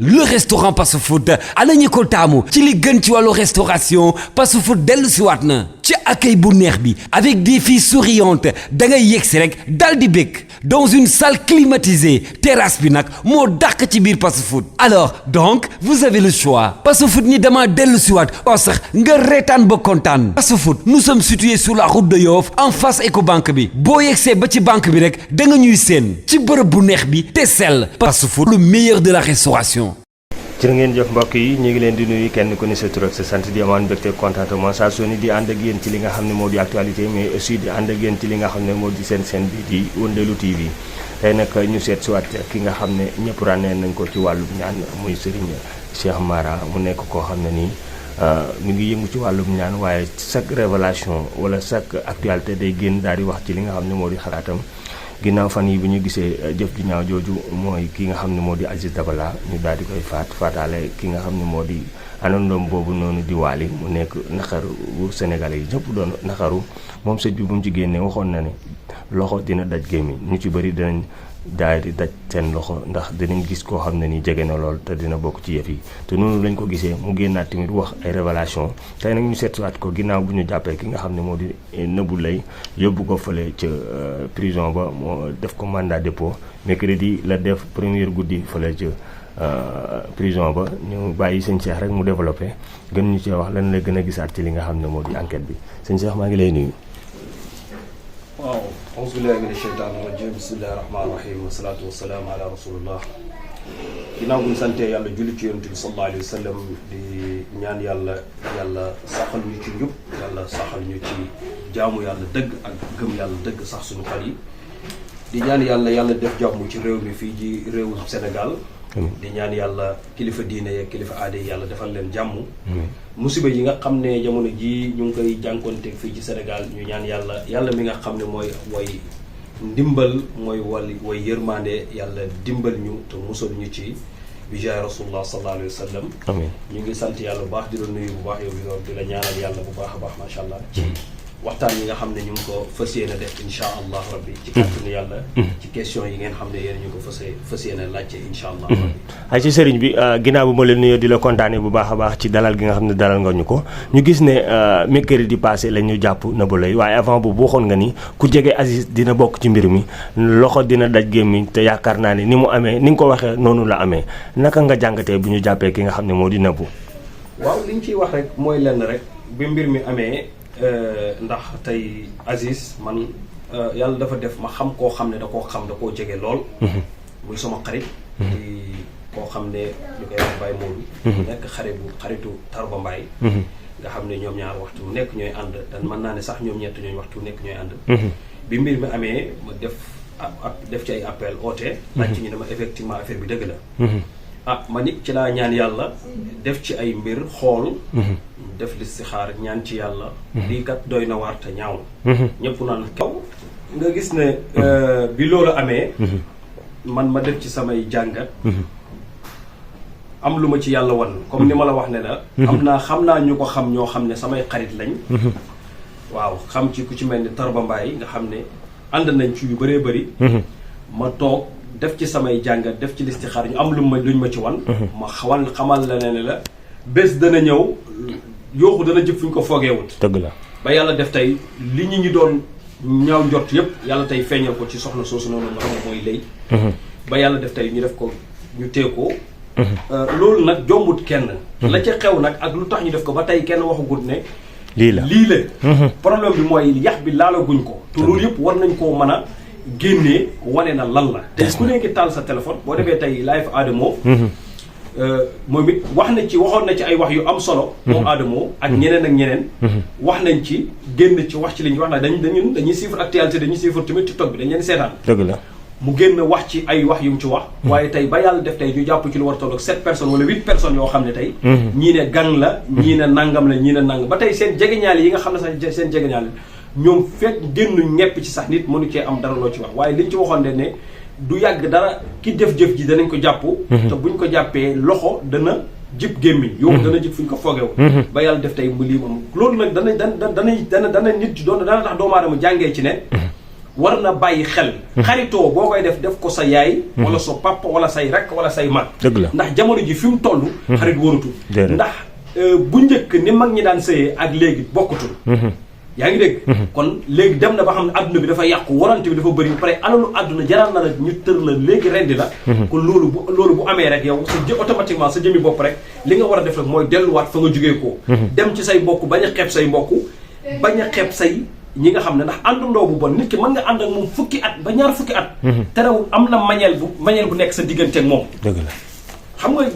Le restaurant Passe Food ana ñi ko taamu ci li gën ci wàllu restauration Passe Food dellu si waat na ci accueil bu neex bi avec des filles souriantes da ngay yegsi rek dal di bëgg dans une salle climatisée terrasse bi nag moo dàq ci biir Passe Food alors donc vous avez le choix Passe Food ni dama dellu si waat oo sax nga reetaan ba kontaan Passe Food nous sommes situés sur la route de Yoff en face Ecobank bi boo yegsee ba ci banque bi rek da nga ñuy seen ci bërëb bu neex bi te sell Passe Food le meilleur de la restauration. jërë ngeen jëf mbokk yi ñu ngi leen di nuyu kenn ku ne sa tur ak sa sant di amaan mbégte contentement saa su ne di ànd ak yéen ci li nga xam ne moo di actualité mais aussi di ànd ak yéen ci li nga xam ne moo di seen bi di Wëndeelu TV tey nag ñu seet si waat ki nga xam ne ñëpp ràññee nañ ko ci wàllum ñaan muy Serigne Cheikh Mara mu nekk koo xam ne nii mi ngi yëngu ci wàllum ñaan waaye chaque révélation wala chaque actualité day génn daal di wax ci li nga xam ne moo di xalaatam ginnaaw fan yi bi ñu gisee jëf ju ñaaw jooju mooy ki nga xam ne moo di Aziz Dabala ñu daal di koy faataale ki nga xam ne moo di anandoom boobu noonu di Wally mu nekk naqaru bu Sénégalais yi ñëpp doon naqaru moom sët bi bu mu ci génnee waxoon na ne loxo dina daj gémmiñ ñu ci bëri dinañ daal di daj seen loxo ndax dinañ gis koo xam ne ni jege na lool te dina bokk ci yëf yi te noonu lañ ko gisee mu génnaat tamit wax ay révélation tey nag ñu seetluwaat ko ginnaaw bu ñu jàppee ki nga xam ne moo di Nabou Leye yóbbu ko fële ca prison ba moo def ko mandat dépôt mercredi la def première guddi fële ca prison ba ñu bàyyi sëñ Cheikh rek mu développé gën ñu cee wax lan la gën a gisaat ci li nga xam ne moo di enquête bi sëñ Cheikh maa ngi lay nuyu. waaw auzubillahi mina sheytaani rajim bismillahi rahmaani rahim wasalaatu wasalaamu ala rasulillah ginnaaw bu ñu santee yàlla julli ci yonent bi sallallahu alayhi wa sallam di ñaan yàlla saxal ñu ci njub yàlla saxal ñu ci jaamu yàlla dëgg ak gëm yàlla dëgg sax suñu xol yi di ñaan yàlla def jàmm ci réew mi fii ji réewu Sénégal di ñaan yàlla kilifa diine yeeg kilifa aada yi yàlla defal leen jàmm musiba yi nga xam ne jamono ji ñu ngi koy jànkonteeg fii ci Sénégal ñu ñaan yàlla mi nga xam ne mooy way ndimbal mooy way yërmande yàlla dimbal ñu te musal ñu ci bi jaay rasulullah sallallahu alayhi wa sallam ñu ngi sant yàlla bu baax di la nuyu bu baax yow bi di la ñaanal yàlla bu baax a baax macha allah ci waxtaan yi nga xam ne ñu ngi ko fas yéene def insha allah rabbi ci kàttanu yàlla ci question yi ngeen xam ne yéen ñu ko fas yéene laajte insha allah rabbi ay ci sëriñ bi ginnaaw bu ma leen nuyoo di la kontaane bu baax a baax ci dalal gi nga xam ne dalal nga ñu ko ñu gis ne mercredi passé la ñu jàpp Nabou Leye waaye avant boobu waxoon nga ni ku jege Aziz dina bokk ci mbir mi loxo dina daj gémmiñ te yaakaar naa ne ni mu amee ni nga ko waxee noonu la amee naka nga jàngatee bu ñu jàppee ki nga xam ne moo di Nabou. waaw li ñu ciy wax rek mooy lenn rek bi mbir mi amee ndax tey Aziz man yàlla dafa def ma xam koo xam ne da koo jege lool muy sama xarit di koo xam ne ñu koy wax Baye Modou nekk xaritu Tarba Mbaye nga xam ne ñoom ñaar waxtu mu nekk ñooy ànd dan mën naa ne sax ñoom ñett ñooy waxtu nekk ñooy ànd bi mbir mi amee ma def ci ay appel oote laaj ci ñu dama effectivement affaire bi dëgg la ma nit ci laa ñaan yàlla def ci ay mbir xool def listixaar ñaan ci yàlla lii kat doy na waar te ñaaw ñëpp naan kaw nga gis ne bi loolu amee man ma def ci samay jàngat am lu ma ci yàlla wan comme ni ma la wax ne la xam naa ñu ko xam ñoo xam ne samay xarit lañ waaw xam ci ku ci mel ni Tarba Mbaye nga xam ne ànd nañ ci yu bëree bëri ma toog def ci samay jàngat def ci listixaar ñu am luñ ma ci wan ma xamal la ne la bés dana ñëw yooxu dana jëf fu ñu ko foogeewut dëgg la ba yàlla def tey li ñu doon ñaaw njort yëpp yàlla tey feeñal ko ci soxna soosu noonu nga xam ne mooy Leye ba yàlla def tey ñu def ko ñu tee ko loolu nag jombut kenn la ca xew nag ak lu tax ñu def ko ba tey kenn waxagut ne lii la problème bi mooy yax bi laalaguñ ko te loolu yëpp war nañ koo mën a génnee wane na lan la tey ku nekk taal sa téléphone boo defee tey live Adamo moom it waxoon na ci ay wax yu am solo moom Adamo ak ñeneen wax nañ ci génn ci wax ci li ñu wax na dañuy suivre actualité dañuy suivre tamit TikTok bi dañ leen seetaan dëgg la mu génn wax ci ay wax yu mu ci wax waaye tey ba yàlla def tey ñu jàpp ci lu war a toll ak 7 personnes wala 8 personnes yoo xam ne tey ñii ne gang la ñii ne nangam la ñii ne nangam ba tey seen jegeñaale yi nga xam ne sax seen jegeñaale ñoom fekk génn ñepp ci sax nit mënu cee am dara loo ci wax waaye liñ ci waxoon de ne du yàgg dara ki def-jëf ji danañ ko jàpp te buñ ko jàppee loxo dana jib gémmiñ yow dana jib fu ñu ko foogewu ba yàlla def tey mu lii moom loolu nag dana nit doon dana tax doomu aadama jàngee ci ne war na bàyyi xel xaritoo boo koy def ko sa yaay wala sa papa wala say rakk wala say mag dëgg la ndax jamono ji fi mu toll xarit waratul ndax bu njëkk ni mag ñi daan sëyee ak léegi bokkutul yaa ngi dégg kon léegi dem na ba xam ne adduna bi dafa yàqu warante bi dafa bëri ba pare alalu adduna jaral na la ñu tër la léegi rendi la kon loolu bu amee rek yow automatiquement sa jëmi bopp rek li nga war a def rek mooy delluwaat fa nga jógee ko dem ci say mbokk bañ a xeeb say mbokk bañ a xeeb say ñi nga xam ne ndax àndandoo bu bon nit ki mën nga ànd ak moom fukki at ba ñaar fukki at terewul am na mañeel bu nekk sa diggante ak moom dëgg la xam nga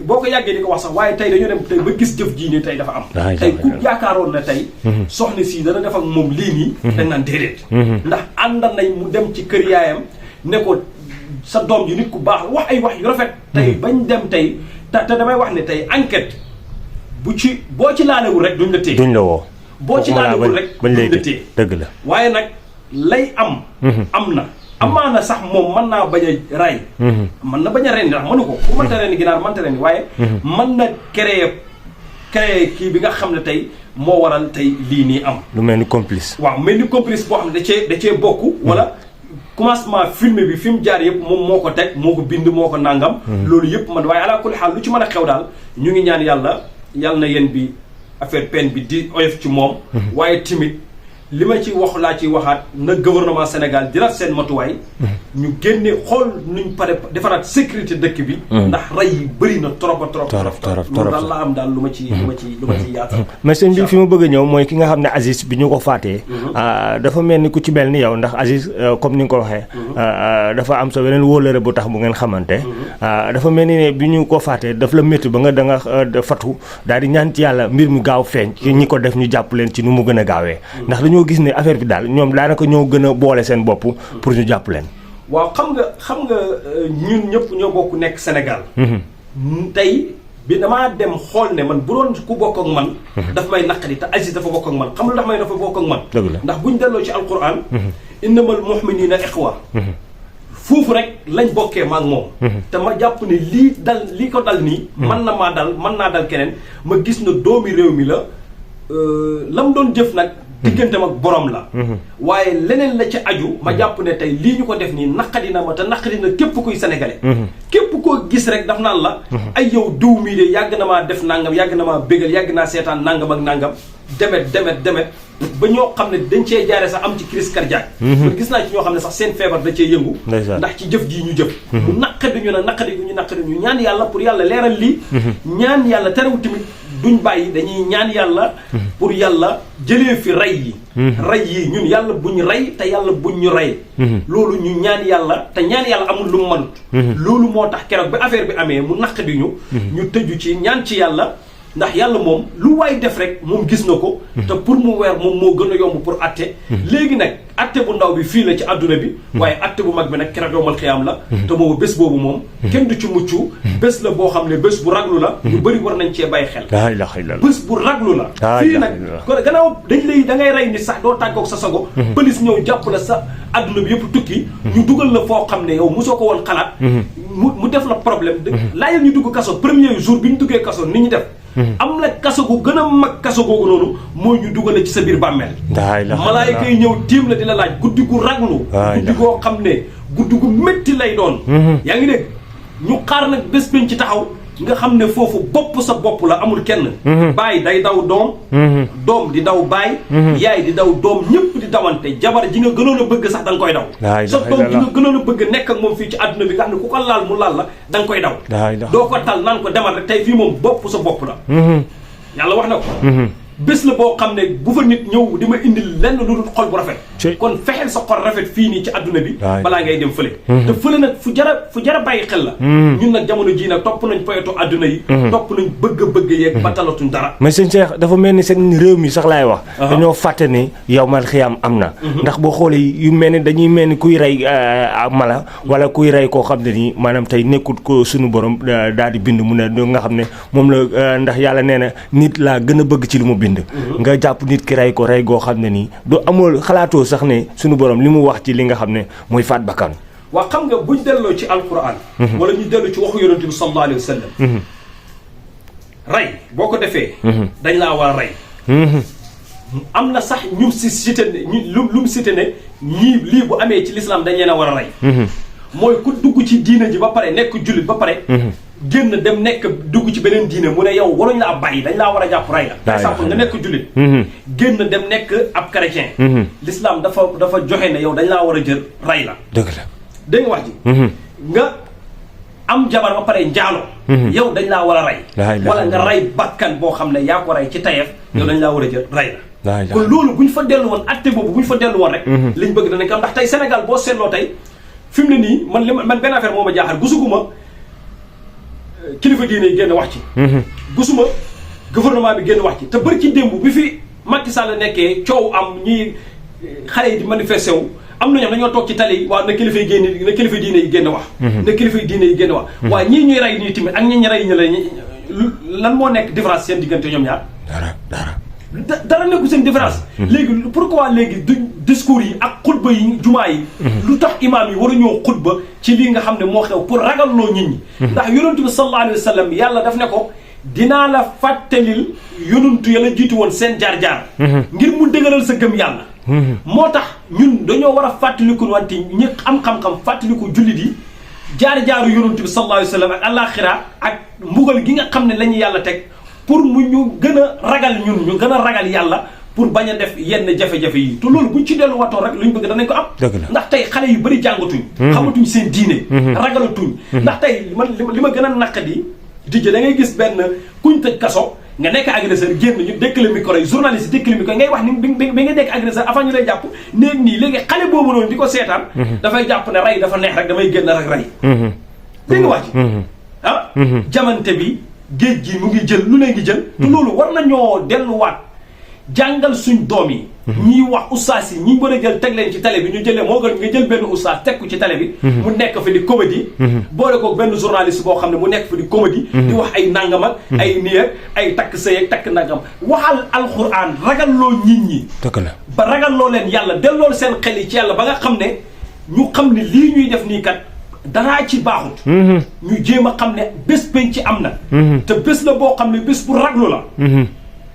boo ko yàggee di ko wax sax waaye tey dañoo dem tey ba gis jëf jii nii tey dafa am tey ku yaakaaroon na tey soxna si dana def ak moom lii nii dañ naan déedéet ndax ànd nañ mu dem ci kër yaayam ne ko sa doom ji nit ku baax wax ay wax yu rafet tey bañ dem tey te damay wax ne tey enquête boo ci laalewul rek duñ la téye duñ la woo boo ci laalewul rek duñ la téye dëgg la waaye nag lay am na amaana sax moom mën naa bañ a ray mën na bañ a rendi ndax mënu ko ku mënta rendi ginaar mënta rendi waaye mën na créer kii bi nga xam ne tey moo waral tey lii nii am lu mel ni complice waaw mel ni complice boo xam ne da cee bokk wala commencement film bi fi mu jaar yëpp moom moo ko teg moo ko bind moo ko nàngam loolu yëpp man waaye ala kulli xaal lu ci mën a xew daal ñu ngi ñaan yàlla na yéen bi affaire peine bi di oyof ci moom waaye timit li ma ci wax laa ciy waxaat na gouvernement Sénégal jëlaat seen matuwaay ñu génne xool nuñ pare defaraat sécurité dëkk bi ndax rey yi bëri na trop loolu daal laa am daal lu ma ci yaatal mais sëñ bi fi ma bëgg a ñëw mooy ki nga xam ne Aziz bi ñu ko faatee dafa mel ni ku ci mel ni yow ndax Aziz comme ni nga ko waxee dafa am sa beneen wóolëre bu tax bu ngeen xamante dafa mel ni ne bi ñu ko faatee daf la métti ba nga da nga fatu daal di ñaan ci yàlla mbir mi gaaw feeñ ci ñi ko def ñu jàpp leen ci nu mu gën a gaawee ndax dañoo gis ne affaire bi daal ñoom daanaka ñoo gën a boole seen bopp pour ñu jàpp leen waaw xam nga ñun ñëpp ñoo bokk nekk Sénégal tey bi damaa dem xool ne man bu doon ku bokk ak man daf may naqari te Aziz dafa bokk ak man xam nga dafa bokk ak man ndax buñ delloo ci alquran innamal mu'minina ikhwa foofu rek lañ bokkee ma ak moom te ma jàpp ne lii ko dal nii mën naa dal keneen ma gis na doomi réew mi la lam doon jëf nag digganteem ak borom la waaye leneen la ci aju ma jàpp ne tey lii ñu ko def nii naqadi na ma te naqadi na képp kuy sénégalais képp koo gis rek daf naan la ay yow diw mii de yàgg na maa def nangam yàgg na maa bégal yàgg naa seetaan nangam ak nangam demet ba ñoo xam ne dañ cee jaare sax am ci crise cardiaque kon gis naa ci ñoo xam ne sax seen feebar da cee yëngu ndax ci jëf jii ñu jëf mu naqadi ñu ñaan yàlla pour yàlla leeral lii ñaan yàlla terewul tamit duñ bàyyi dañuy ñaan yàlla pour yàlla jëlee fi rey yi ñun yàlla buñ rey te yàlla buñ ñu rey loolu ñu ñaan yàlla te ñaan yàlla amul lu mu mënut loolu moo tax keroog bi affaire bi amee mu naqadi ñu tëju ci ñaan ci yàlla ndax yàlla moom lu waay def rek moom gis na ko te pour mu weer moom moo gën a yomb pour atte léegi nag atte bu ndaw bi fii la ci adduna bi waaye atte bu mag bi nag keroog yowmal xiyaam la te boobu bés boobu moom kenn du ci mucc bés la boo xam ne bés bu raglu la ñu bëri war nañ cee bàyyi xel bés bu raglu la fii nag gannaaw da ngay rey nit sax doo tàggoog sa sago police ñëw jàpp la sa adduna bi yëpp tukki ñu dugal la foo xam ne yow mosoo ko woon xalaat mu def la problème laajal ñu dugg kaso premier jour bi ñu duggee kaso ni ñu def am na kaso gu gën a mag kaso googu noonu mooy ñu dugale ci sa biir bàmmeel malaayika yi ñëw tiim la di la laaj guddi gu raglu guddi goo xam ne guddi gu métti lay doon yaa ngi dégg ñu xaar nag bés bañ ci taxaw nga xam ne foofu bopp sa bopp la amul kenn baay day daw doom di daw baay yaay di daw doom ñëpp di dawante jabar ji nga gënoon a bëgg sax da nga koy daw sa doom ji nga gënoon a bëgg nekk ak moom fii ci àdduna bi nga xam ne ku ko laal mu laal la da nga koy daw doo ko tal naan ko demal rek tey fii moom bopp sa bopp la yàlla wax na ko bés la boo xam ne bu fa nit ñëw di ma indil lenn lu dul xol bu rafet kon fexeel sa xol rafet fii nii ci adduna bi balaa ngay dem fële te fële nag fu jara bàyyi xel la ñun nag jamono ji nag topp nañ poyetu adduna yi topp nañ bëgg yeeg ba talatuñ dara mais sëñ Cheikh dafa mel ni seen réew mi sax laay wax dañoo fàtte ni yawmal xiyaam am na ndax boo xoolee yu mel ni dañuy mel ni kuy rey mala wala kuy rey koo xam ne nii maanaam tey nekkut ko suñu borom daal di bind mu ne nga xam ne moom la ndax yàlla nee na nit laa gën a bëgg ci lu mu bind nga jàpp nit ki rey ko rey goo xam ne nii du amul xalaatoo sax ne suñu borom li mu wax ci li nga xam ne mooy faat bakkan waa xam nga buñ delloo ci alquran wala ñu dellu ci waxu yonente bi sallallahu alayhi wa sallam rey boo ko defee dañ laa war a rey am na sax ñu si cité lu mu cité ne lii bu amee ci l'islam dañ leen a war a rey. mooy ku dugg ci diine ji ba pare nekk jullit ba pare. génn dem nekk dugg ci beneen diine mu ne yow waruñ laa bàyyi dañ laa war a jàpp rey la. par exemple nga nekk jullit. génn dem nekk ab chrétien. l'islam dafa joxe ne yow dañ laa war a jël rey la. dëgg la dégg nga wax ji. nga am jabar ba pare njaalo. yow dañ laa war a rey. wala nga rey bakkan boo xam ne yaa ko rey ci tayef. yow dañ laa war a jël rey la. kon loolu bu ñu fa dellu woon atte boobu bu ñu fa dellu woon rek. liñ bëgg danañ ko am ndax tey Sénégal boo seetloo tey fi mu ne nii man benn affaire moo ma jaaxal gusuguma kilifa diine yi génn wax ci. gisuma gouvernement bi génn wax ci te bëri ci démb bi fi Macky Sall nekkee coow am ñi xale yi di manifesté wu am na ñoo dañoo toog ci tali yi waaw na kilifa yi génn na kilifa diine yi génn wax. na kilifa diine yi génn wax. waaye ñii ñuy rey nii tamit ak ñi ñu rey ñu la lan moo nekk différence seen diggante ñoom ñaar. dara nekku seen différence. léegi pourquoi léegi du discours yi ak xutba yi jumaa yi. lu tax imaam yi war a ñëw xutba ci lii nga xam ne moo xew pour ragalloo nit ñi. ndax yonentu bi sallallahu alayhi wa sallam yàlla daf ne ko dinaa la fàttalil yonentu ya la jiitu woon seen jaar-jaar. ngir mu dëgëral sa gëm yàlla. moo tax ñun dañoo war a fàttaliku wante ñi am xam-xam fàttaliku jullit yi jaar-jaaru yonentu bi sallallahu alayhi wa sallam ak àllaaxira ak mbugal gi nga xam ne la ñu yàlla teg. pour mu ñu gën a ragal ñu gën a ragal yàlla pour bañ a def yenn jafe-jafe yi te loolu buñ ci dellu watoon rek luñ bëgg danañ ko am. ndax tey xale yu bëri jàngatuñ. xamatuñ seen diine. ragalatuñ. ndax tey man li ma gën a naqadi di da ngay gis benn kuñ tëj kaso nga nekk agresseur génn ñu dékk le micro yi journaliste dékk le micro ngay wax ni bi nga nekk agresseur avant ñu lay jàpp néeg nii léegi xale boobu noonu di ko seetaan. dafay jàpp ne rey dafa neex rek damay génn rek rey. dégg nga wax ci ah jamante bi. géej gi mu ngi jël lu ne ngi jël te loolu war nañoo delluwaat jàngal suñ doom yi ñiy wax ustaas yi ñi war a jël teg leen ci télé bi ñu jëlee moo gën nga jël benn ustaas teg ko ci télé bi mu nekk fi di comédie boole ko benn journaliste boo xam ne mu nekk fi di comédie di wax ay nangam ak ay nii ak ay takk sëy ak takk nangam waxal alxuraan ragalloo nit ñi ba ragalloo leen yàlla delloo seen xel yi ci yàlla ba nga xam ne ñu xam ne lii ñuy def nii kat daraa ci baaxut ñu jéem a xam ne bés penc ci am na te bés la boo xam ne bés bu raglu la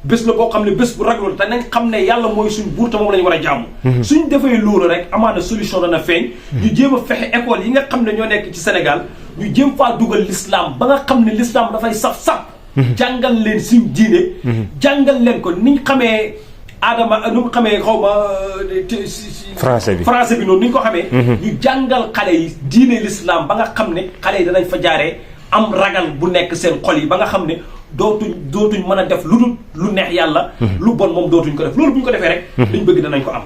bés la boo xam ne bés bu raglu la te nañ xam ne yàlla mooy suñ buur te moom la ñu war a jaamu suñ defee loolu rek amaana solution dana feeñ ñu jéem a fexe école yi nga xam ne ñoo nekk ci Sénégal ñu jéem faa dugal l'islam ba nga xam ne l'islam dafay saf-saf jàngal leen suñ diine jàngal leen ko niñ xamee Adama nu mu xamee xaw ma français bi noonu ni ñu ko xamee ñu jàngal xale yi diine l'islam ba nga xam ne xale yi danañ fa jaaree am ragal bu nekk seen xol yi ba nga xam ne dootuñ mën a def lu dul lu neex yàlla lu bon moom dootuñ ko def loolu bu ñu ko defee rek liñ bëgg danañ ko am